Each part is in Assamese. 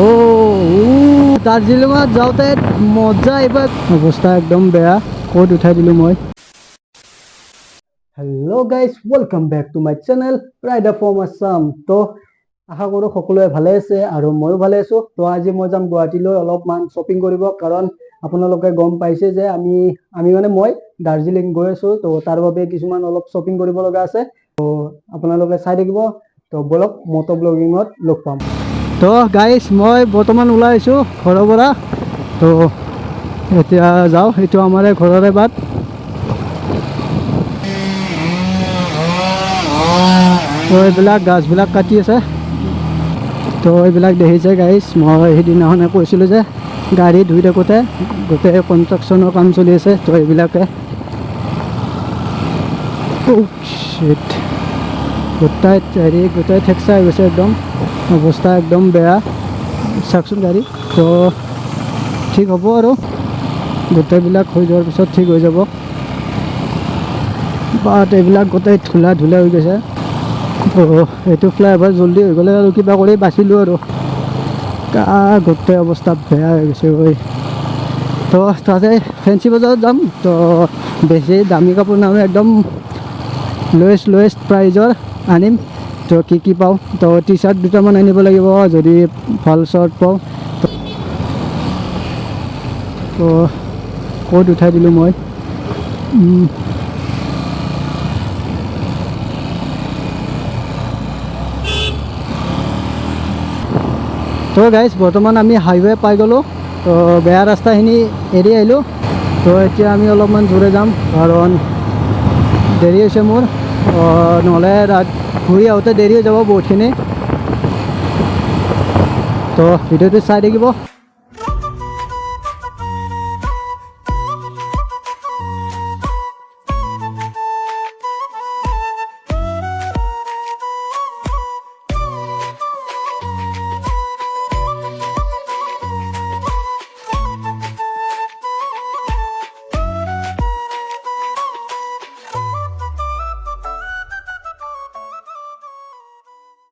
অ' দাৰ্জিলিঙত যাওঁতে মজা এইবাৰ। অৱস্থা একদম বেয়া, ক'ত উঠাই দিলোঁ মই। Hello guys, welcome back to my channel rider from Assam. তো আশা কৰোঁ সকলোৱে ভালে আছে আৰু ময়ো ভালে আছোঁ। তো আজি মই যাম গুৱাহাটীলৈ অলপমান শ্বপিং কৰিব, কাৰণ আপোনালোকে গম পাইছে যে আমি আমি মানে মই দাৰ্জিলিং গৈ আছোঁ। তো তাৰ বাবে কিছুমান অলপ শ্বপিং কৰিব লগা আছে। তো আপোনালোকে চাই থাকিব। তো ব'লক, মটো ব্লগিঙত লগ পাম। তো গাইজ, মই বৰ্তমান ওলাই আহিছোঁ ঘৰৰ পৰা। তো এতিয়া যাওঁ, এইটো আমাৰে ঘৰৰে বাট। তো এইবিলাক গাছবিলাক কাটি আছে। তো এইবিলাক দেখিছে গাইজ, মই সেইদিনাখনে কৈছিলোঁ যে গাড়ী ধুই থাকোঁতে গোটেই কনষ্ট্ৰাকশ্যনৰ কাম চলি আছে। তো এইবিলাকে shit, গোটেই হেৰি গোটেই ঠেকচা হৈ গৈছে একদম, অৱস্থা একদম বেয়া। চাওকচোন গাড়ী। তো ঠিক হ'ব আৰু গোটেইবিলাক হৈ যোৱাৰ পিছত ঠিক হৈ যাব। বাট এইবিলাক গোটেই ধূলা ধূলা হৈ গৈছে। তো এইটো ফ্লাইঅভাৰ জল্দি হৈ গ'লে আৰু কিবা কৰি বাচিলোঁ আৰু। গোটেই অৱস্থা বেয়া হৈ গৈছে ঐ। তো তাতে ফেঞ্চি বজাৰত যাম। তো বেছি দামী কাপোৰ নানো, একদম লৱেষ্ট লৱেষ্ট প্ৰাইজৰ আনিম। তো কি কি পাওঁ, তো টি চাৰ্ট দুটামান আনিব লাগিব যদি ভাল চাৰ্ট পাওঁ। তো ক'ত উঠাই দিলোঁ মই। তো গাইজ, বৰ্তমান আমি হাইৱে পাই গ'লোঁ। তো বেয়া ৰাস্তাখিনি এৰি আহিলোঁ। তো এতিয়া আমি অলপমান জোৰে যাম, কাৰণ দেৰি হৈছে মোৰ। নহ'লে ৰাত ঘূৰি আহোঁতে দেৰি হৈ যাব বহুতখিনি। তো ভিডিঅ'টো চাই থাকিব।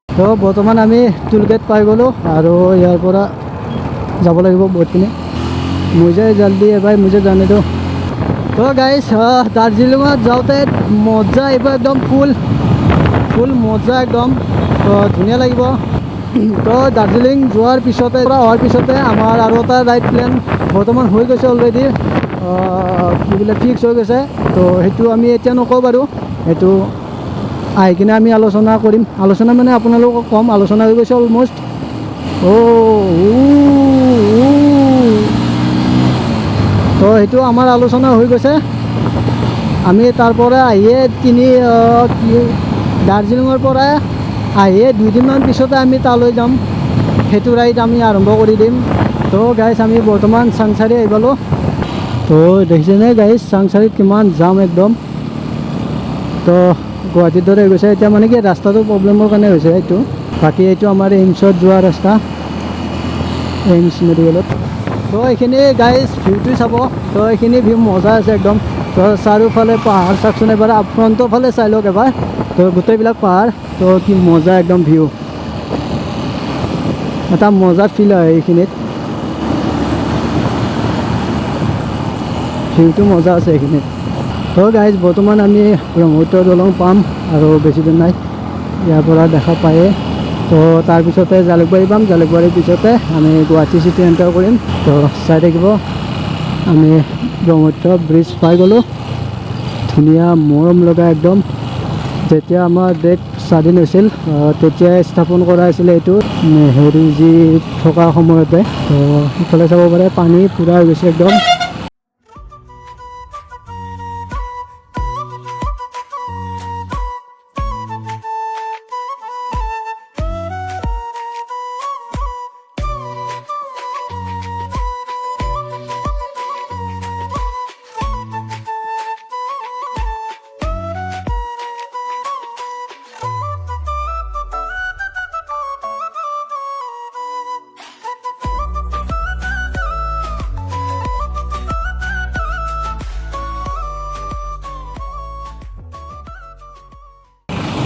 তো বৰ্তমান আমি টোলগেট পাই গ'লোঁ আৰু ইয়াৰ পৰা যাব লাগিব বহুতখিনি। মুজে জলদি এবাৰ মুজে জানে তো। তো গাইজ, দাৰ্জিলিঙত যাওঁতে মজা এইবাৰ, একদম ফুল ফুল মজা একদম। তো ধুনীয়া লাগিব। তো দাৰ্জিলিং যোৱাৰ পিছতে পৰা অহাৰ পিছতে আমাৰ আৰু এটা ৰাইড প্লেন বৰ্তমান হৈ গৈছে অলৰেডি, কি বোলে ফিক্স হৈ গৈছে। তো সেইটো আমি এতিয়া নকওঁ বাৰু, সেইটো আহি কিনে আমি আলোচনা কৰিম। আলোচনা মানে আপোনালোকক ক'ম, আলোচনা হৈ গৈছে অলমষ্ট। তো সেইটো আমাৰ আলোচনা হৈ গৈছে। আমি তাৰ পৰা আহিয়ে তিনি কি দাৰ্জিলিঙৰ পৰা আহিয়ে দুদিনমান পিছতে আমি তালৈ যাম, সেইটো ৰাইড আমি আৰম্ভ কৰি দিম। তো গাইজ, আমি বৰ্তমান চাংচাৰি আহি পালোঁ। তো দেখিছেনে গাইজ, চাংচাৰিত কিমান জাম একদম। তো গুৱাহাটীৰ দৰে হৈ গৈছে এতিয়া, মানে কি ৰাস্তাটো প্ৰব্লেমৰ কাৰণে হৈছে এইটো। বাকী এইটো আমাৰ এইমছত যোৱা ৰাস্তা, এইমছ মেডিকেলত। তো এইখিনি গাইজ ভিউটো চাব। তো এইখিনি ভিউ মজা আছে একদম। তো চাৰিওফালে পাহাৰ চাওকচোন এবাৰ, ফ্ৰণ্টৰ ফালে চাই লওক এবাৰ। তো গোটেইবিলাক পাহাৰ, তো কি মজা একদম ভিউ, এটা মজা ফিল হয় এইখিনিত। ভিউটো মজা আছে এইখিনিত। তো গাইজ, বৰ্তমান আমি ব্ৰহ্মপুত্ৰ দলং পাম আৰু বেছি দিন নাই, ইয়াৰ পৰা দেখা পায়ে। তো তাৰপিছতে জালুকবাৰী পাম, জালুকবাৰীৰ পিছতে আমি গুৱাহাটী চিটি এণ্টাৰ কৰিম। তো চাই থাকিব, আমি ব্ৰহ্মপুত্ৰ ব্ৰিজ পাই গ'লোঁ। ধুনীয়া মৰম লগা একদম। যেতিয়া আমাৰ দেশ স্বাধীন হৈছিল তেতিয়াই স্থাপন কৰা হৈছিলে এইটো, নেহেৰুজী থকা সময়তে। তো ইফালে চাব পাৰে পানী পূৰা হৈ গৈছে একদম।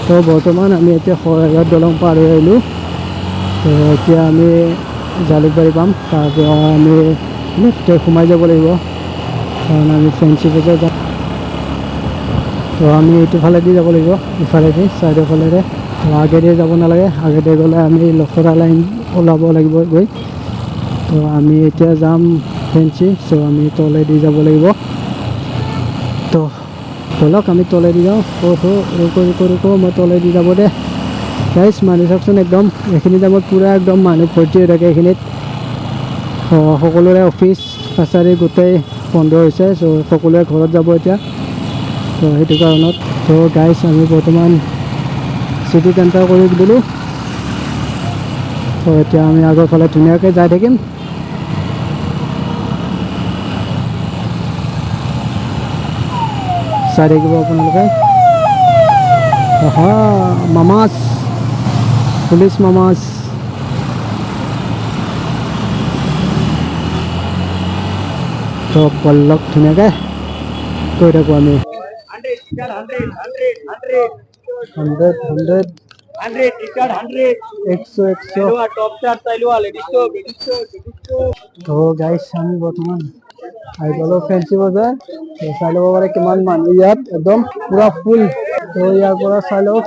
তো বৰ্তমান আমি এতিয়া শৰাইঘাট দলং পাৰ হৈ আহিলোঁ। তো এতিয়া আমি জালুকবাৰী পাম। তাৰপৰা আমি লেফ্টে সোমাই যাব লাগিব, কাৰণ আমি ফেঞ্চি বজাৰ যাম। তো আমি এইটো ফালেদি যাব লাগিব, ইফালেদি চাইডৰ ফালেৰে। তো আগেদি যাব নালাগে, আগেদি গ'লে আমি লখৰা লাইন ওলাব লাগিব গৈ। তো আমি এতিয়া যাম ফেঞ্চি, চ' আমি তলেদি যাব লাগিব। তো ব'লক আমি তলেদি যাওঁ। অ' ৰুকো ৰুকো ৰুকো, মই তলেদি যাব দে। গাইছ মানুহ চাওকচোন, একদম এইখিনি টাইমত পূৰা একদম মানুহ ভৰ্তি হৈ থাকে এইখিনিত। সকলোৰে অফিচ কাছাৰী গোটেই বন্ধ হৈছে, চ' সকলোৱে ঘৰত যাব এতিয়া, তো সেইটো কাৰণত। তো গাইছ আমি বৰ্তমান চিটিত এণ্টাৰ কৰি দিলোঁ। তো এতিয়া আমি আগৰ ফালে ধুনীয়াকৈ যাই থাকিম। চাই থাকিব আপোনালোকে। আহা মামাছ, পুলিচ মামাছ। তো বলক ধুনীয়াকৈ গৈ থাকোঁ আমি। 100 100 100 100। তো গাইছ আমি বৰ্তমান আহি পালোঁ ফেঞ্চি বজাৰ। তো চাই ল'ব পাৰে কিমান মানুহ ইয়াত, একদম পূৰা ফুল। তো ইয়াৰ পৰা চাই লওক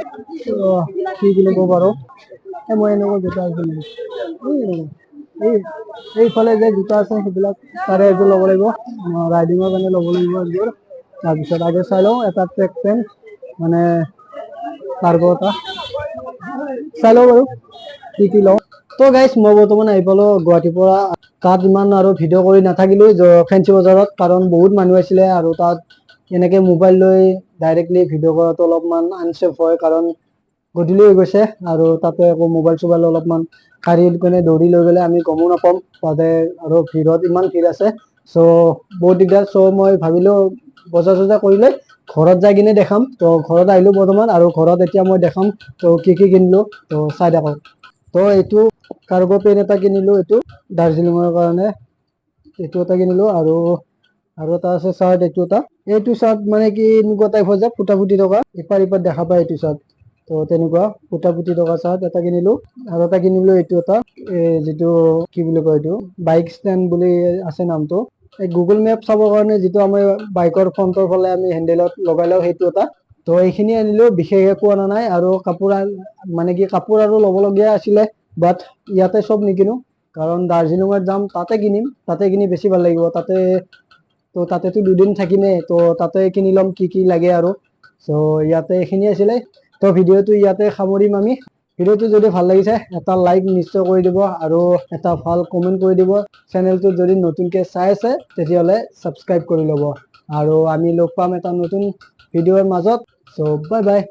কি কিনিব পাৰোঁ। এই মই এনেকুৱা জোতা এযোৰ ল'ম। এই এইফালে যে জোতা আছে সেইবিলাক তাৰে এযোৰ ল'ব লাগিব, ৰাইডিঙৰ কাৰণে ল'ব লাগিব এযোৰ। তাৰপিছত আগে চাই লওঁ এটা ট্ৰেক পেণ্ট, মানে কাৰ্গো এটা চাই লওঁ বাৰু কি কি লওঁ। তো গাইছ মই বৰ্তমান আহি পালোঁ গুৱাহাটীৰ পৰা। তাত ইমান আৰু ভিডিঅ' কৰি নাথাকিলোঁ ফেঞ্চি বজাৰত, কাৰণ বহুত মানুহ আছিলে আৰু তাত এনেকৈ মোবাইল লৈ ডাইৰেক্টলি ভিডিঅ' কৰাটো অলপমান আনচেফ হয়, কাৰণ গধূলি হৈ গৈছে আৰু তাতে আকৌ মোবাইল চোবাইল অলপমান কাঢ়ি কেনে দৌৰি লৈ গ'লে আমি গমো নাপাম তাতে, আৰু ভিৰত ইমান ভিৰ আছে, চ' বহুত দিগদাৰ। চ' মই ভাবিলোঁ বজাৰ চজাৰ কৰি লৈ ঘৰত যাই কিনে দেখাম। তো ঘৰত আহিলোঁ বৰ্তমান আৰু ঘৰত এতিয়া মই দেখাম তো কি কি কিনিলোঁ, তো চাই থাকক। তো এইটো কাৰ্গো পেণ্ট এটা কিনিলোঁ, এইটো দাৰ্জিলিঙৰ কাৰণে এইটো এটা কিনিলোঁ। আৰু আৰু এটা আছে চাৰ্ট, এইটো এটা, এইটো চাৰ্ট মানে কি এনেকুৱা টাইপৰ যে ফুটা ফুটি থকা, ইপাৰ ইপাৰ দেখা পায় এইটো চাৰ্ট। তো তেনেকুৱা ফুটা ফুটি থকা চাৰ্ট এটা কিনিলোঁ। আৰু এটা কিনিলোঁ এইটো এটা, এই যিটো কি বুলি কয় এইটো বাইক ষ্টেণ্ড বুলি আছে নামটো, এই গুগল মেপ চাবৰ কাৰণে যিটো আমাৰ বাইকৰ ফ্ৰণ্টৰ ফালে আমি হেণ্ডেলত লগাই লওঁ সেইটো এটা। তো এইখিনি আনিলোঁ, বিশেষ একো অনা নাই। আৰু কাপোৰ মানে কি কাপোৰ আৰু ল'বলগীয়া আছিলে, বাট ইয়াতে চব নিকিনো, কাৰণ দাৰ্জিলিঙত যাম তাতে কিনিম, তাতে কিনি বেছি ভাল লাগিব। তাতে তো তাতেতো দুদিন থাকিমেই, তো তাতে কিনি ল'ম কি কি লাগে আৰু। চ' ইয়াতে এইখিনি আছিলে। তো ভিডিঅ'টো ইয়াতে সামৰিম আমি। ভিডিঅ'টো যদি ভাল লাগিছে এটা লাইক নিশ্চয় কৰি দিব আৰু এটা ভাল কমেণ্ট কৰি দিব। চেনেলটো যদি নতুনকৈ চাই আছে তেতিয়াহ'লে ছাবস্ক্ৰাইব কৰি ল'ব। আৰু আমি লগ পাম এটা নতুন ভিডিঅ'ৰ মাজত। চ' বাই বাই।